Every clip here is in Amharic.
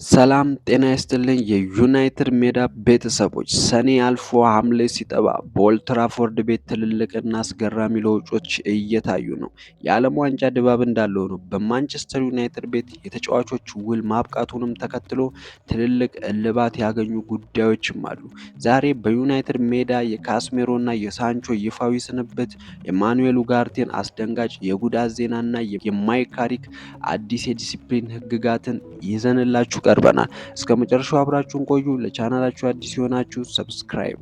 ሰላም ጤና ይስጥልኝ የዩናይትድ ሜዳ ቤተሰቦች፣ ሰኔ አልፎ ሐምሌ ሲጠባ በኦልድ ትራፎርድ ቤት ትልልቅና አስገራሚ ለውጦች እየታዩ ነው። የዓለም ዋንጫ ድባብ እንዳለ ሆኖ በማንቸስተር ዩናይትድ ቤት የተጫዋቾች ውል ማብቃቱንም ተከትሎ ትልልቅ እልባት ያገኙ ጉዳዮችም አሉ። ዛሬ በዩናይትድ ሜዳ የካስሜሮና የሳንቾ ይፋዊ ስንብት፣ የማኑኤል ኡጋርቴን አስደንጋጭ የጉዳት ዜናና የማይክ ካሪክ አዲስ የዲሲፕሊን ህግጋትን ይዘንላችሁ ቀርበናል። እስከ መጨረሻው አብራችሁን ቆዩ። ለቻናላችሁ አዲስ የሆናችሁ subscribe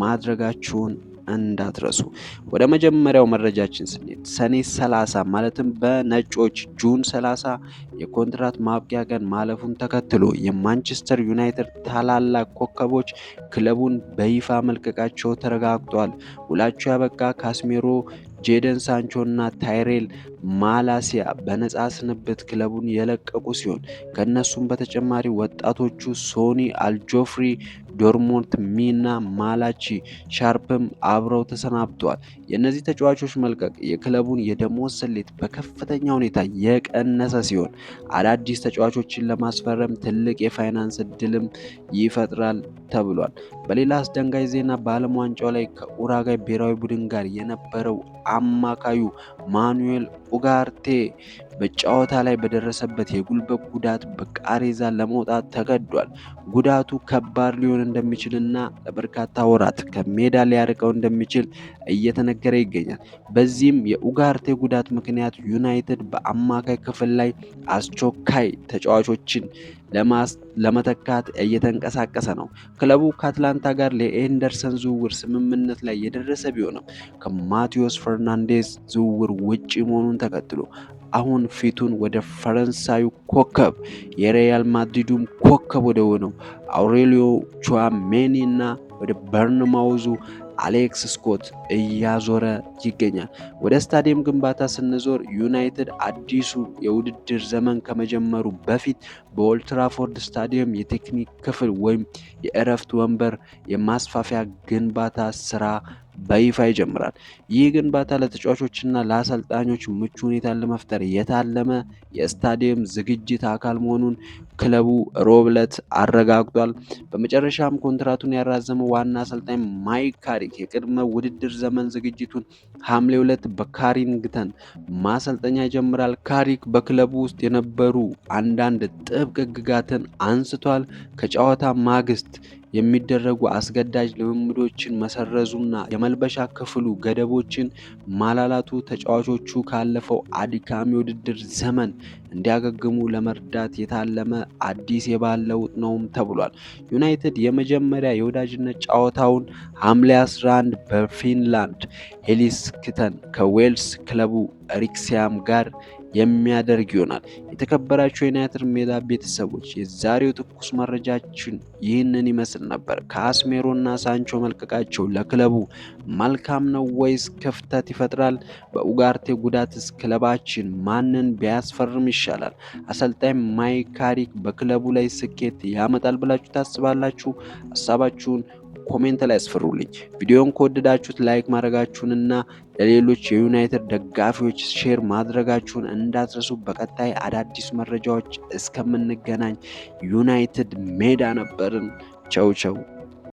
ማድረጋችሁን እንዳትረሱ። ወደ መጀመሪያው መረጃችን ስንሄድ ሰኔ 30 ማለትም በነጮች June 30 የኮንትራት ማብቂያ ቀን ማለፉን ተከትሎ የማንቸስተር ዩናይትድ ታላላቅ ኮከቦች ክለቡን በይፋ መልቀቃቸው ተረጋግጧል። ውላቸው ያበቃ ካስሜሮ፣ ጄደን ሳንቾ እና ታይሬል ማላሲያ በነፃ ስንብት ክለቡን የለቀቁ ሲሆን ከእነሱም በተጨማሪ ወጣቶቹ ሶኒ አልጆፍሪ፣ ዶርሞንት ሚና ማላቺ ሻርፕም አብረው ተሰናብተዋል። የእነዚህ ተጫዋቾች መልቀቅ የክለቡን የደሞዝ ስሌት በከፍተኛ ሁኔታ የቀነሰ ሲሆን አዳዲስ ተጫዋቾችን ለማስፈረም ትልቅ የፋይናንስ እድልም ይፈጥራል ተብሏል። በሌላ አስደንጋጭ ዜና በዓለም ዋንጫው ላይ ከኡራጋይ ብሔራዊ ቡድን ጋር የነበረው አማካዩ ማኑኤል ኡጋርቴ በጨዋታ ላይ በደረሰበት የጉልበት ጉዳት በቃሬዛ ለመውጣት ተገዷል። ጉዳቱ ከባድ ሊሆን እንደሚችልና ለበርካታ ወራት ከሜዳ ሊያርቀው እንደሚችል እየተነገረ ይገኛል። በዚህም የኡጋርቴ ጉዳት ምክንያት ዩናይትድ በአማካይ ክፍል ላይ አስቸኳይ ተጫዋቾችን ለመተካት እየተንቀሳቀሰ ነው። ክለቡ ከአትላንታ ጋር ለኤንደርሰን ዝውውር ስምምነት ላይ የደረሰ ቢሆንም ከማቴዎስ ፈርናንዴዝ ዝውውር ውጪ መሆኑን ተከትሎ አሁን ፊቱን ወደ ፈረንሳዩ ኮከብ፣ የሪያል ማድሪዱም ኮከብ ወደ ሆነው አውሬሊዮ ቹዋሜኒ እና ወደ በርንማውዙ አሌክስ ስኮት እያዞረ ይገኛል። ወደ ስታዲየም ግንባታ ስንዞር ዩናይትድ አዲሱ የውድድር ዘመን ከመጀመሩ በፊት በኦልድ ትራፎርድ ስታዲየም የቴክኒክ ክፍል ወይም የእረፍት ወንበር የማስፋፊያ ግንባታ ስራ በይፋ ይጀምራል። ይህ ግንባታ ለተጫዋቾችና ለአሰልጣኞች ምቹ ሁኔታን ለመፍጠር የታለመ የስታዲየም ዝግጅት አካል መሆኑን ክለቡ ሮብ ዕለት አረጋግጧል። በመጨረሻም ኮንትራቱን ያራዘመው ዋና አሰልጣኝ ማይክ ካሪክ የቅድመ ውድድር ዘመን ዝግጅቱን ሐምሌ 2 በካሪንግተን ማሰልጠኛ ይጀምራል። ካሪክ በክለቡ ውስጥ የነበሩ አንዳንድ ጥብቅ ሕግጋትን አንስቷል። ከጨዋታ ማግስት የሚደረጉ አስገዳጅ ልምምዶችን መሰረዙና የመልበሻ ክፍሉ ገደቦችን ማላላቱ ተጫዋቾቹ ካለፈው አድካሚ ውድድር ዘመን እንዲያገግሙ ለመርዳት የታለመ አዲስ የባህል ለውጥ ነውም ተብሏል። ዩናይትድ የመጀመሪያ የወዳጅነት ጨዋታውን ሐምሌ 11 በፊንላንድ ሄልሲንክተን ከዌልስ ክለቡ ሪክሲያም ጋር የሚያደርግ ይሆናል። የተከበራችሁ የዩናይትድ ሜዳ ቤተሰቦች፣ የዛሬው ትኩስ መረጃችን ይህንን ይመስል ነበር። ካስሜሮና ሳንቾ መልቀቃቸው ለክለቡ መልካም ነው ወይስ ክፍተት ይፈጥራል? በኡጋርቴ ጉዳትስ ክለባችን ማንን ቢያስፈርም ይሻላል? አሰልጣኝ ማይክ ካሪክ በክለቡ ላይ ስኬት ያመጣል ብላችሁ ታስባላችሁ? ሀሳባችሁን comment ላይ አስፍሩልኝ። ቪዲዮን ከወደዳችሁት like ማድረጋችሁንና ለሌሎች የዩናይትድ ደጋፊዎች share ማድረጋችሁን እንዳትረሱ። በቀጣይ አዳዲስ መረጃዎች እስከምንገናኝ ዩናይትድ ሜዳ ነበርን። ቸው ቸው።